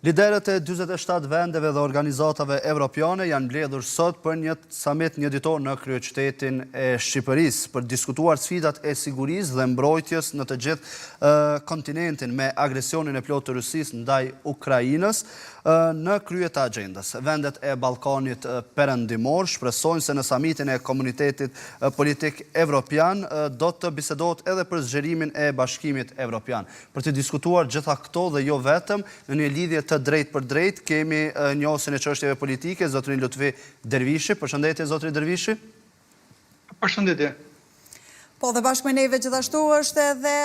Liderët e 47 vendeve dhe organizatave evropiane janë mbledhur sot për një samit njëditor në kryeqytetin e Shqipërisë për të diskutuar sfidat e sigurisë dhe mbrojtjes në të gjithë kontinentin me agresionin e plotë të Rusisë ndaj Ukrainës në krye të agjendës. Vendet e Ballkanit Perëndimor shpresojnë se në samitin e Komunitetit Politik Evropian do të bisedohet edhe për zgjerimin e Bashkimit Evropian. Për të diskutuar gjitha këto dhe jo vetëm, në një lidhje të drejtpërdrejtë kemi njohësin e çështjeve politike, zotërinë Lutfi Dervishi. Përshëndetje zotëri Dervishi. Përshëndetje. Po dhe bashkë me neve gjithashtu është edhe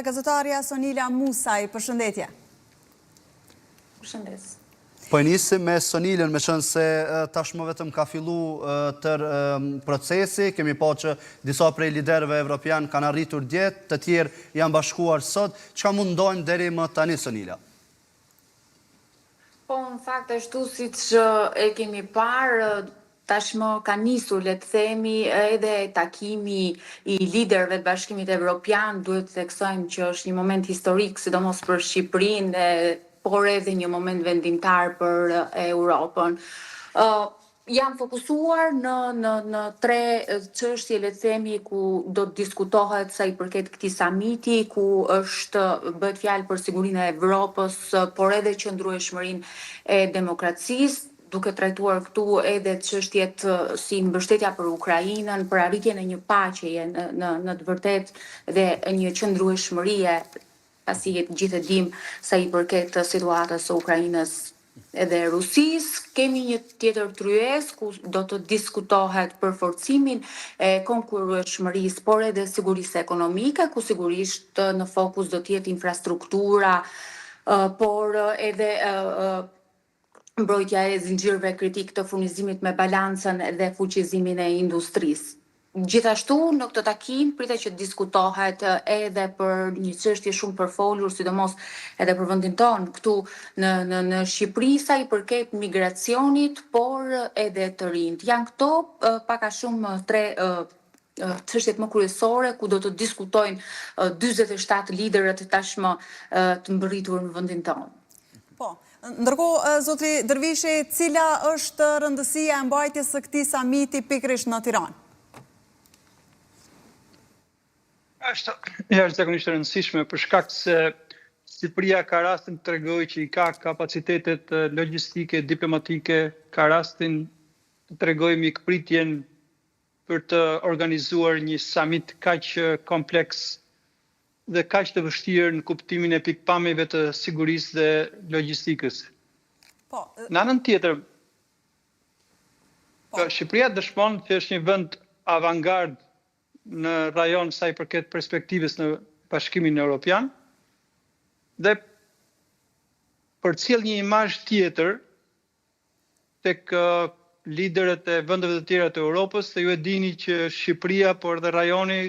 gazetarja Sonila Musaj. Përshëndetje. Përshëndes. Po e nisim me Sonilën, meqenëse tashmë vetëm ka fillu tërë procesi, kemi pa që disa prej liderëve evropian kanë arritur dje, të tjerë janë bashkuar sot. Çka mund ndajmë deri më tani, Sonila? Po, në fakt, ashtu siç e kemi parë, tashmë ka nisur, le të themi, edhe takimi i liderëve të Bashkimit Evropian, duhet të theksojmë që është një moment historik, sidomos për Shqipërinë dhe por edhe një moment vendimtar për Europën. Janë fokusuar në në në tre çështje le të themi ku do të diskutohet sa i përket këtij samiti, ku është bëhet fjalë për sigurinë e Evropës, por edhe qëndrueshmërinë e demokracisë, duke trajtuar këtu edhe çështjet si mbështetja për Ukrainën, për arritjen e një paqeje në në në të vërtetë dhe një qëndrueshmërie pasi të gjithë e dimë sa i përket situatës së Ukrainës dhe Rusisë. Kemi një tjetër tryezë ku do të diskutohet për forcimin e konkurrueshmërisë, por edhe sigurisë ekonomike, ku sigurisht në fokus do të jetë infrastruktura, por edhe mbrojtja e zinxhirëve kritikë të furnizimit me balancën dhe fuqizimin e industrisë. Gjithashtu, në këtë takim pritet që të diskutohet edhe për një çështje shumë përfolur, sidomos edhe për vendin tonë këtu në në në Shqipëri sa i përket migracionit, por edhe të rinjtë. Janë këto pak a shumë tre çështjet më kryesore ku do të diskutojnë 47 liderët tashmë të mbërritur në vendin tonë. Po. Ndërkohë, zotri Dervishi, cila është rëndësia e mbajtjes së këtij samiti pikërisht në Tiranë? Është jashtëzakonisht e rëndësishme për shkak se Shqipëria ka rastin të tregojë që i ka kapacitetet logjistike, diplomatike, ka rastin të tregojë mikpritjen për të organizuar një samit kaq kompleks dhe kaq të vështirë në kuptimin e pikëpamjeve të sigurisë dhe logjistikës. Po. Në anën tjetër, po. Shqipëria dëshmon që është një vend avangard në rajon sa i përket perspektivës në Bashkimin Evropian dhe përcjell një imazh tjetër tek liderët e vendeve të tjera të Europës, se ju e dini që Shqipëria, por edhe rajoni,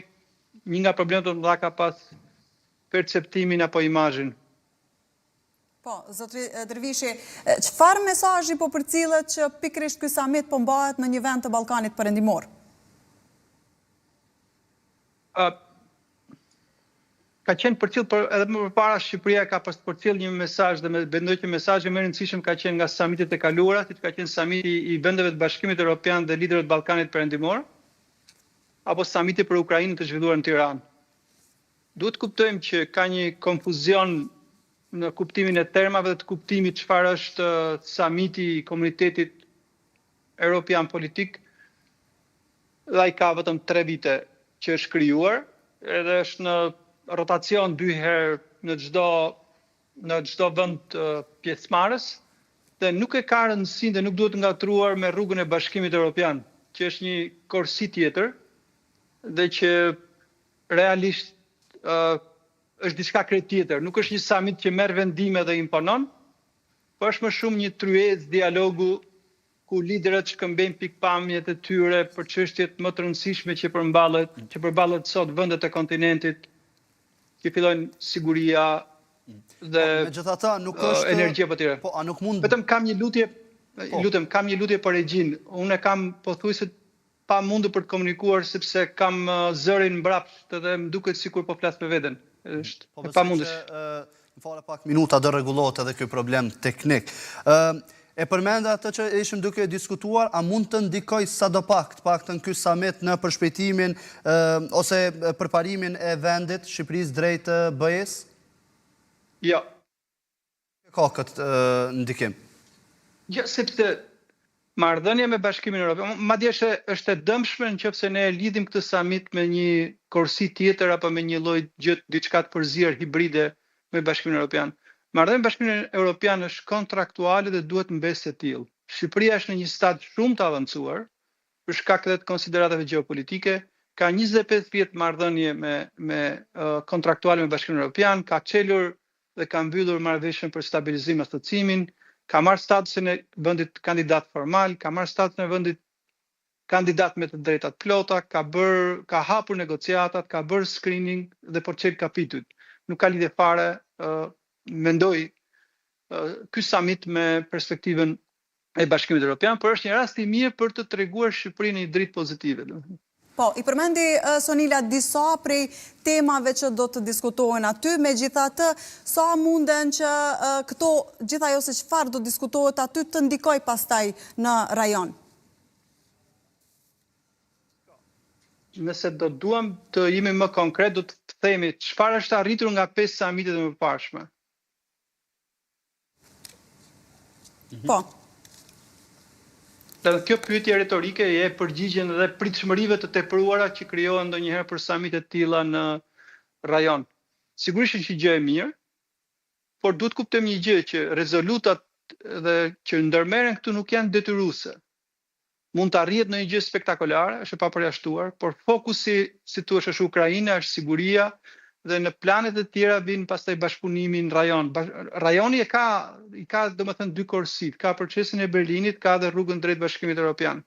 një nga problemet më të mëdha ka pas perceptimin apo imazhin. Po, zotri Dervishi, çfarë mesazhi po përcillet që pikërisht ky samit po mbahet në një vend të Ballkanit Perëndimor? Ka qenë përcjell por edhe më përpara Shqipëria ka pas përcjell një mesazh dhe mendoj që mesazhi më i rëndësishëm ka qenë nga samitet e kaluara, siç ka qenë samiti i vendeve të Bashkimit Evropian dhe liderëve të Ballkanit Perëndimor, apo samiti për Ukrainën të zhvilluar në Tiranë. Duhet të kuptojmë që ka një konfuzion në kuptimin e termave dhe të kuptimit çfarë është samiti i komunitetit europian politik dhe ai ka vetëm 3 vite që është krijuar edhe është në rotacion dy herë në çdo në çdo vend pjesëmarrës dhe nuk e ka rëndësinë dhe nuk duhet ngatërruar me rrugën e Bashkimit Evropian, që është një korsi tjetër dhe që realisht është diçka krejt tjetër. Nuk është një samit që merr vendime dhe imponon, po është më shumë një tryezë dialogu ku liderët shkëmbejnë pikëpamjet e tyre për çështjet më të rëndësishme që përballet, që përballet sot vendet e kontinentit, që fillojnë siguria dhe po, megjithatë nuk është energjia po tjera. Po, a nuk mund Vetëm kam një lutje, po. lutem, kam një lutje për regjinë. Unë e kam pothuajse pamundur për të komunikuar sepse kam zërin mbrapsht dhe më duket sikur po flas me veten. Është po, e pamundur. Në fare pak minuta do rregullohet edhe ky problem teknik. Ë e përmenda atë që ishim duke diskutuar, a mund të ndikojë sadopak, të paktën ky samit në përshpejtimin ë ose përparimin e vendit Shqipërisë drejt BE-së? Jo. Ka këtë ndikim? Jo, sepse marrëdhënia me Bashkimin Evropian, madje është është e dëmshme në qoftë se ne e lidhim këtë samit me një korsi tjetër apo me një lloj gjë diçka të përzier hibride me Bashkimin Evropian. Marrëdhënia me Bashkimin Evropian është kontraktuale dhe duhet të mbesë e tillë. Shqipëria është në një stad shumë të avancuar, për shkak edhe të konsideratave gjeopolitike, ka 25 vjet marrëdhënie me me kontraktuale me Bashkimin Evropian, ka çelur dhe ka mbyllur marrëveshjen për stabilizim asociimin, ka marrë statusin e vendit kandidat formal, ka marrë statusin e vendit kandidat me të drejta të plota, ka bërë, ka hapur negociatat, ka bërë screening dhe po çel kapitujt. Nuk ka lidhje fare, mendoj, ky samit me perspektivën e Bashkimit Evropian, por është një rast i mirë për të treguar Shqipërinë në një dritë pozitive, domethënë. Po, i përmendi Sonila disa prej temave që do të diskutohen aty, megjithatë, sa munden që këto, gjithë ajo se çfarë do diskutohet aty, të ndikojë pastaj në rajon? Nëse do duam të jemi më konkret, do të themi çfarë është arritur nga pesë samitet e mëparshme. Po. Dhe kjo pyetje retorike e jep përgjigjen edhe pritshmërive të tepruara që krijohen ndonjëherë për samite të tilla në rajon. Sigurisht është një gjë e mirë, por duhet të kuptojmë një gjë që rezolutat dhe që ndërmerren këtu nuk janë detyruese. Mund të arrihet ndonjë gjë spektakolare, është e papërjashtuar, por fokusi, si thua, është Ukraina, është siguria dhe në planet e tjera vijnë pastaj bashkëpunimi në rajon. Rajoni e ka i ka domethënë dy korsitë, ka procesin e Berlinit, ka edhe rrugën drejt Bashkimit Evropian.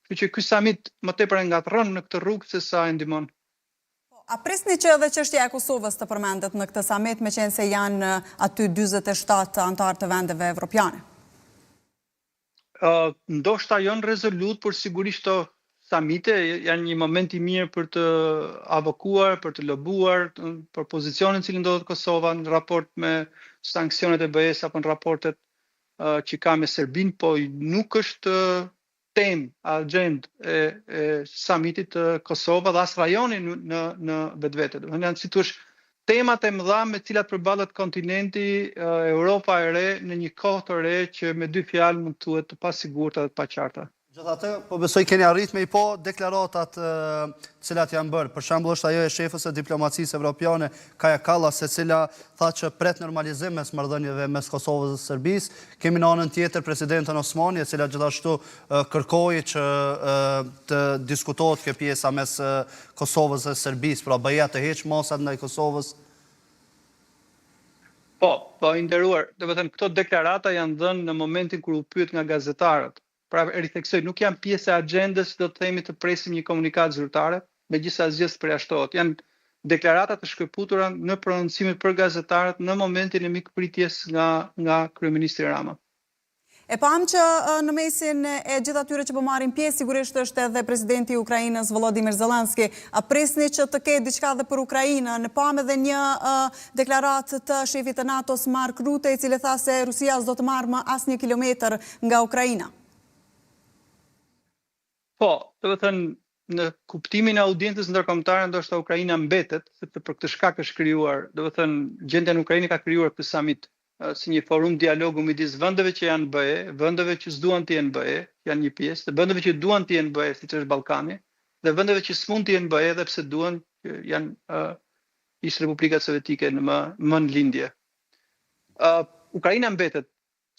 Kështu që ky samit më tepër e ngatërron në këtë rrugë se sa e ndihmon. Po, a prisni që edhe çështja e Kosovës të përmendet në këtë samit, meqenëse janë aty 47 anëtarë të vendeve evropiane? Ndoshta jo në rezolutë, por sigurisht këto samite janë një moment i mirë për të avokuar, për të lobuar, për pozicionin në cilin ndodhet Kosova në raport me sanksionet e BE-së apo në raportet që ka me Serbinë, po nuk është temë, agjendë e, e samitit të Kosova dhe as rajoni në në, në vetvete. Domethënë janë si të thuash temat e mëdha me të cilat përballet kontinenti, Europa e re në një kohë të re që me dy fjalë mund të thuhet të pasigurta dhe të paqarta. Megjithatë, po besoj keni arrit me i pa deklaratat të cilat janë bërë. Për shembull është ajo e shefës së diplomacisë evropiane, Kaja Kallas, e cila tha që pret normalizim mes marrëdhënieve mes Kosovës dhe Serbisë. Kemi në anën tjetër presidenten Osmani, e cila gjithashtu kërkoi që të diskutohet kjo pjesa mes Kosovës dhe Serbisë, pra BE-ja të heqë masat ndaj Kosovës? Po, po i nderuar, domethënë këto deklarata janë dhënë në momentin kur u pyet nga gazetarët. Pra e ritheksoj, nuk janë pjesë e axhendës, do të themi të presim një komunikatë zyrtare, megjithëse asgjë s'përjashtohet. Janë deklarata të shkëputura në prononcimet për gazetarët në momentin e mikpritjes nga nga kryeministri Rama. E pamë që në mesin e gjithë atyre që po marrin pjesë, sigurisht është edhe presidenti i Ukrainës, Volodymyr Zelensky. A prisni që të ketë diçka dhe për Ukrainën? Pamë edhe një deklaratë të shefit të NATO-s, Mark Rutte, i cili tha se Rusia s'do të marrë më asnjë kilometër nga Ukraina. Po, domethënë, në kuptimin e audiencës ndërkombëtare ndoshta Ukraina mbetet, sepse për këtë shkak është krijuar, domethënë, gjendja në Ukrainë ka krijuar këtë samit si një forum dialogu midis vendeve që janë BE, vendeve që s'duan të jenë BE, që janë një pjesë, dhe vendeve që duan të jenë BE, siç është Ballkani, dhe vendeve që s'mund të jenë BE edhe pse duan, që janë uh, ish Republikat Sovjetike në më më në lindje. Uh, Ukraina mbetet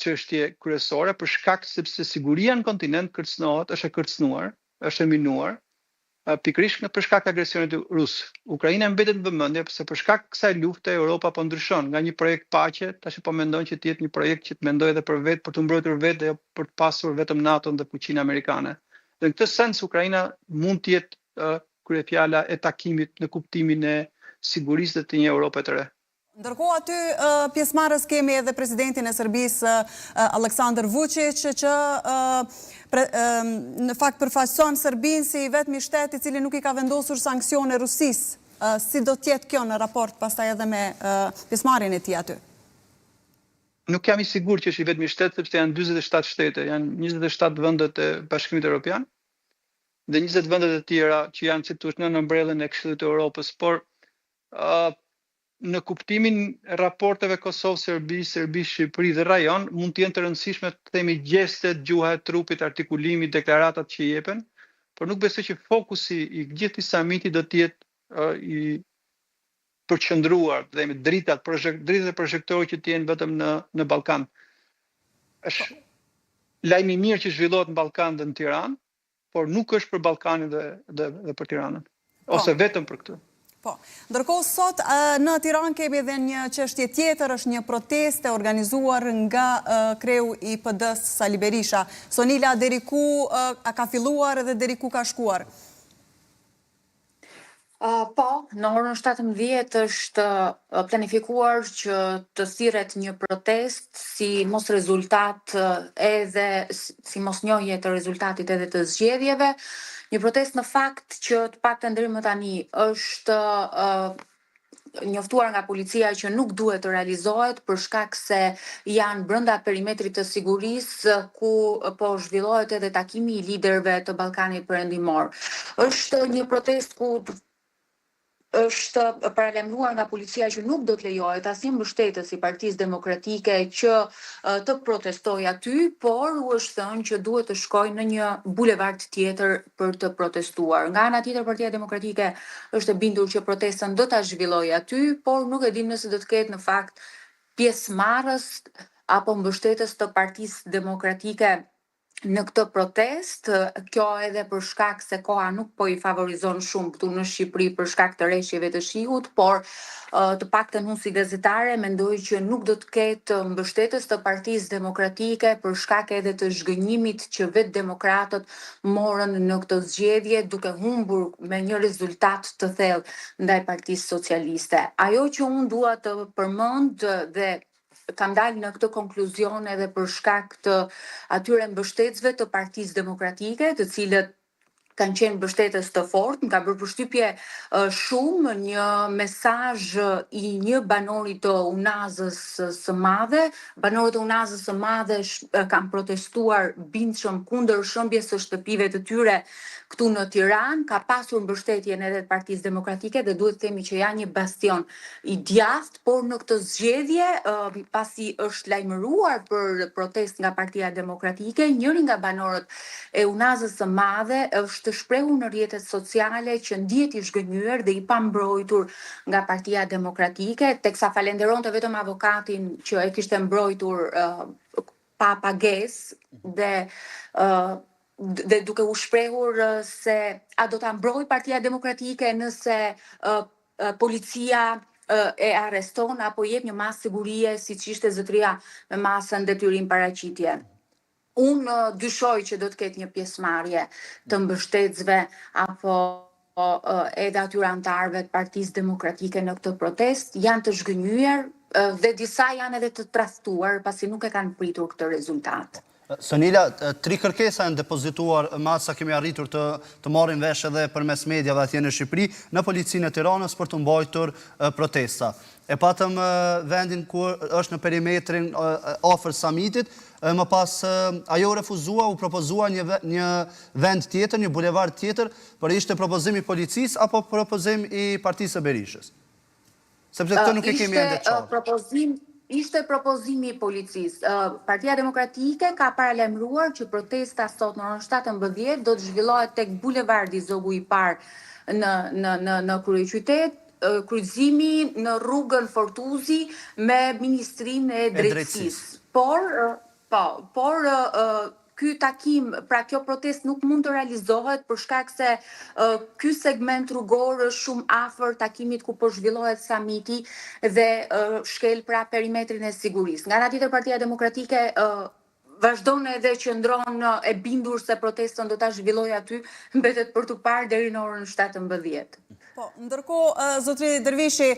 çështje kryesore për shkak sepse siguria në kontinent kërcënohet, është e kërcënuar, është e minuar, pikërisht nga për shkak të agresionit rus. Ukraina mbetet në vëmendje sepse për shkak të kësaj lufte Europa po ndryshon nga një projekt paqe, tash po mendon që të jetë një projekt që të mendojë edhe për vetë, për t'u mbrojtur vetë dhe jo për të pasur vetëm NATO-n dhe fuqinë amerikane. Dhe në këtë sens Ukraina mund të jetë uh, kryefjala e takimit në kuptimin e sigurisë dhe të një Europe të re. Ndërkohë aty pjesëmarrës kemi edhe presidentin e Serbisë Aleksandar Vuçiq që në fakt përfaqëson Serbinë si i vetmi shtet i cili nuk i ka vendosur sanksione Rusisë. Si do të jetë kjo në raport pastaj edhe me pjesëmarrjen e tij aty? Nuk jam i sigurt që është i vetmi shtet sepse janë 47 shtete, janë 27 vendet e Bashkimit Evropian dhe 20 vendet e tjera që janë si të nën ombrellën e Këshillit të Evropës, por uh, në kuptimin e raporteve Kosovë-Serbi, Serbi-Shqipëri dhe rajon, mund të jenë të rëndësishme të themi gjestet, gjuha e trupit, artikulimi, deklaratat që jepen, por nuk besoj që fokusi i gjithë këtij samiti do të jetë uh, i përqendruar, të themi dritat, projekt, dritat e projektorit që të jenë vetëm në në Ballkan. Është lajm i mirë që zhvillohet në Ballkan dhe në Tiranë, por nuk është për Ballkanin dhe dhe dhe për Tiranën. Po. Ose vetëm për këtë. Po. Ndërkohë sot në Tiranë kemi edhe një çështje tjetër, është një protestë e organizuar nga kreu i PD-së Sali Berisha. Sonila deri ku a ka filluar edhe deri ku ka shkuar? Po, në orën 17 është planifikuar që të thirret një protestë si mos rezultat edhe si mosnjohje të rezultatit edhe të zgjedhjeve. Një protestë në fakt që të paktën deri më tani është njoftuar nga policia që nuk duhet të realizohet për shkak se janë brenda perimetrit të sigurisë ku po zhvillohet edhe takimi i liderëve të Ballkanit Perëndimor. Është një protestë ku është paralajmëruar nga policia që nuk do të lejohet asnjë mbështetës i Partisë Demokratike që të protestojë aty, por u është thënë që duhet të shkojë në një bulevard tjetër për të protestuar. Nga ana tjetër Partia Demokratike është e bindur që protestën do ta zhvillojë aty, por nuk e dimë nëse do të ketë në fakt pjesëmarrës apo mbështetës të Partisë Demokratike në këtë protestë, kjo edhe për shkak se koha nuk po i favorizon shumë këtu në Shqipëri për shkak të reshjeve të shiut, por të paktën unë si gazetare mendoj që nuk do të ketë mbështetës të Partisë Demokratike për shkak edhe të zhgënjimit që vetë demokratët morën në këto zgjedhje duke humbur me një rezultat të thellë ndaj Partisë Socialiste. Ajo që unë dua të përmend dhe kam dalë në këtë konkluzion edhe për shkak të atyre mbështetësve të Partisë Demokratike, të cilët kanë qenë mbështetës të fortë, më ka bërë përshtypje shumë një mesazh i një banori të Unazës së Madhe. Banorët e Unazës së Madhe kanë protestuar bindshëm kundër shembjes së shtëpive të tyre këtu në Tiranë, ka pasur mbështetjen edhe të Partisë Demokratike dhe duhet të themi që janë një bastion i djathtë, por në këtë zgjedhje, pasi është lajmëruar për protestë nga Partia Demokratike, njëri nga banorët e Unazës së Madhe është shprehur në rrjetet sociale që ndihet i zhgënjyer dhe i pambrojtur nga Partia Demokratike, teksa falenderonte vetëm avokatin që e kishte mbrojtur pa pagesë dhe dhe duke u shprehur se a do ta mbrojë Partia Demokratike nëse policia e arreston apo jep një masë sigurie siç ishte zotëria me masën detyrim paraqitje. Unë dyshoj që do të ketë një pjesëmarrje të mbështetësve apo edhe atyre anëtarëve të Partisë Demokratike në këtë protestë, janë të zhgënjyer dhe disa janë edhe të tradhtuar pasi nuk e kanë pritur këtë rezultat. Sonila, tri kërkesa janë depozituar me sa kemi arritur të të marrim vesh edhe përmes mediave atje në Shqipëri, në Policinë e Tiranës për të mbajtur protesta. E patëm vendin ku është në perimetrin afër samitit, më pas ajo u refuzua, u propozua një një vend tjetër, një bulevard tjetër, por ishte propozim i policisë apo propozim i Partisë së Berishës? Sepse këtë nuk e kemi ende të qartë. Propozim, ishte propozimi i policisë. Partia Demokratike ka paralajmëruar që protesta sot në orën 17 do të zhvillohet tek bulevardi Zogu i Parë në në në në kryeqytet, kryqëzimi në rrugën Fortuzi me Ministrinë e Drejtësisë. Por Po, por ky takim, pra kjo protestë nuk mund të realizohet për shkak se ky segment rrugor është shumë afër takimit ku po zhvillohet samiti dhe shkel pra perimetrin e sigurisë. Nga ana tjetër Partia Demokratike vazhdon edhe qëndron e bindur se protestën do ta zhvillojë aty, mbetet për t'u parë deri në orën 17. Po, ndërkohë, zotri Dervishi,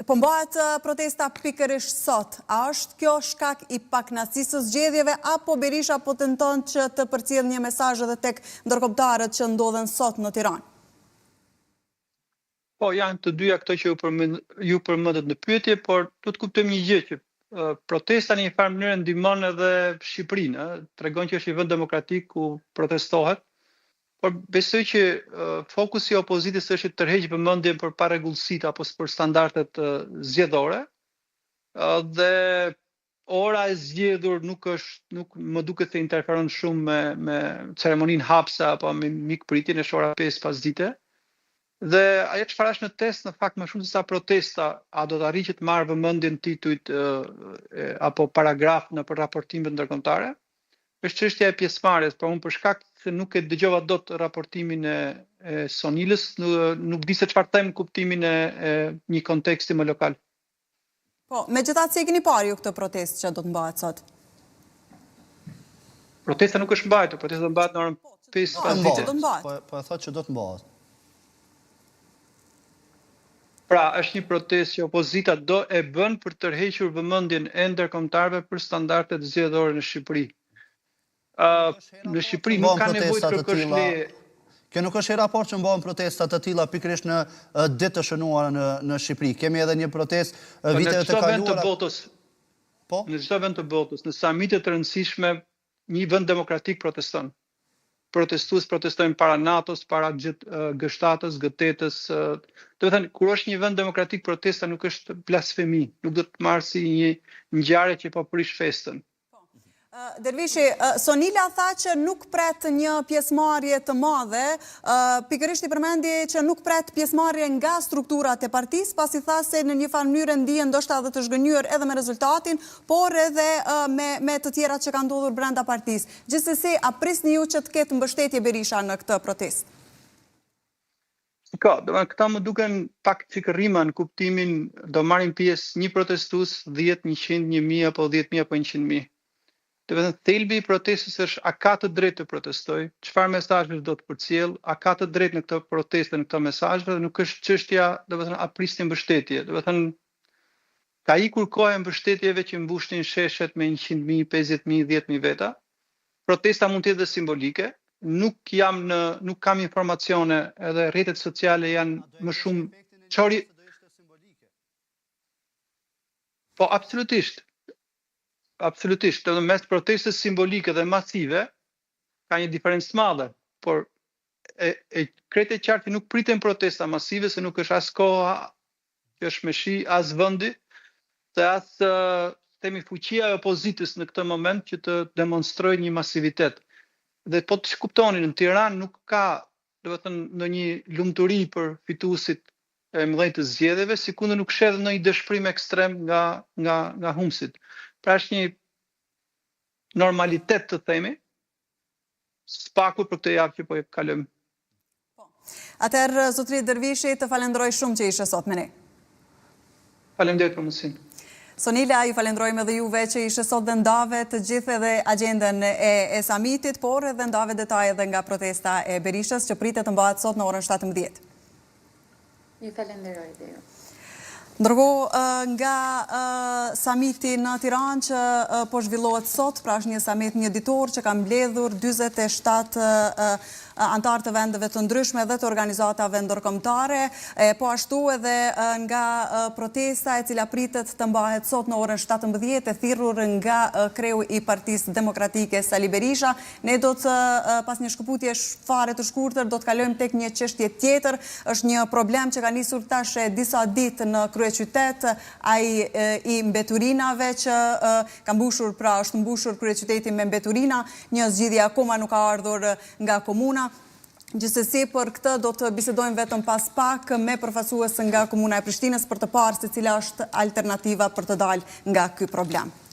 po mbahet protesta pikërisht sot. A është kjo shkak i pakënaqësisë së zgjedhjeve, apo Berisha po tenton që të përcjellë një mesazh edhe tek ndërkombëtarët që ndodhen sot në Tiranë? Po, janë të dyja këto që ju përmend, ju përmendët në pyetje, por duhet të kuptojmë një gjë që protesta në një farë mënyre ndihmon edhe Shqipërinë, ë, tregon që është një vend demokratik ku protestohet. Por besoj që fokusi i opozitës është të tërheqë vëmendjen për parregullsitë apo për standardet zgjedhore. Dhe ora e zgjedhur nuk është nuk më duket se interferon shumë me me ceremoninë hapëse apo me mikpritjen, është ora 5 pasdite. Dhe ajo çfarë është në test në fakt më shumë se sa protesta, a do të arrijë që të marrë vëmendjen titujt e, e, apo paragraf nëpër raportimet ndërkombëtare, është çështja e pjesëmarrjes, por unë për shkak se nuk e dëgjova dot raportimin e, e Sonilës, nuk, nuk di se çfarë them në kuptimin e, e një konteksti më lokal. Po, megjithatë si e keni parë ju këtë protestë që do të mbahet sot? Protesta nuk është mbajtur, protesta do mbahet në orën 5 po, pasdite. Do të mbahet. Po, po e thotë që do të mbahet. Pra, është një protestë që opozita do e bën për të tërhequr vëmendjen e ndërkombëtarëve për standardet zgjedhore në Shqipëri. Në Shqipëri nuk ka nevojë të kërkosh leje. Kjo nuk është hera e parë që mbahen protesta të tilla pikërisht në ditë të shënuara në në Shqipëri. Kemi edhe një protestë po, viteve të kaluara. Në çdo vend të botës. Po. Në çdo vend të botës, në samite të rëndësishme, një vend demokratik proteston. Protestues protestojnë para NATO-s, para G7-s, G8-s, domethënë kur është një vend demokratik protesta nuk është blasfemi, nuk do të marrë si një ngjarje që po prish festën. Dervishi, Sonila tha që nuk pret një pjesëmarrje të madhe, pikërisht i përmendi që nuk pret pjesëmarrje nga strukturat e partisë, pasi tha se në një farë mënyre ndihen ndoshta edhe të zhgënjyer edhe me rezultatin, por edhe me, me të tjerat që kanë ndodhur brenda partisë. Gjithsesi, a prisni ju që të ketë mbështetje Berisha në këtë protestë? Shiko, domethënë këta më duken pak çikërrima në kuptimin do marrin pjesë një protestues, 10, 100, 1000 apo 10000 apo 100000. Domethënë thelbi i protestës është a ka të drejtë të protestojë, çfarë mesazhesh do të përcjellë, a ka të drejtë në këtë protestë në këto mesazhe dhe nuk është çështja, domethënë a prisni mbështetje. Domethënë ka ikur koha e mbështetjeve që mbushnin sheshet me 100.000, 50.000, 10.000 veta. Protesta mund të jetë dhe simbolike, nuk jam në nuk kam informacione edhe rrjetet sociale janë më shumë çori Po absolutisht. Absolutisht, edhe mes protestës simbolike dhe masive ka një diferencë të madhe, por e, e krejt e qartë që nuk priten protesta masive se nuk është as koha që është me shi, as vendi dhe as themi fuqia e opozitës në këtë moment që të demonstrojë një masivitet. Dhe po të kuptoni, në Tiranë nuk ka, domethënë, ndonjë lumturi për fituesit e mëdhenj të zgjedhjeve, sikundër nuk sheh ndonjë dëshpërim ekstrem nga nga nga humbësit. Pra është një normalitet të themi, së paku për këtë javë që po e kalojmë. Po. Atëherë, zotëri Dervishi, të falenderoj shumë që ishe sot me ne. Faleminderit për mundësinë. Sonila, ju falenderojmë edhe juve që ishe sot dhe ndave të gjithë edhe agjendën e, e samitit, por edhe ndave detaje edhe nga protesta e Berishës që pritet të mbahet sot në orën 17. Ju falenderoj dhe ju. Ndërkohë nga samiti në Tiranë që po zhvillohet sot, pra është një samit njëditor që ka mbledhur 47 anëtarë të vendeve të ndryshme dhe të organizatave ndërkombëtare, e po ashtu edhe nga protesta e cila pritet të mbahet sot në orën 17 e thirrur nga kreu i Partisë Demokratike Sali Berisha, Ne do të, pas një shkëputje fare të shkurtër, do të kalojmë tek një çështje tjetër. Është një problem që ka nisur tash e disa ditë në kryeqytet, ai i mbeturinave që ka mbushur, pra është mbushur kryeqyteti me mbeturina, një zgjidhje akoma nuk ka ardhur nga komuna. Gjithsesi për këtë do të bisedojmë vetëm pas pak me përfaqësues nga Komuna e Prishtinës për të parë se cila është alternativa për të dalë nga ky problem.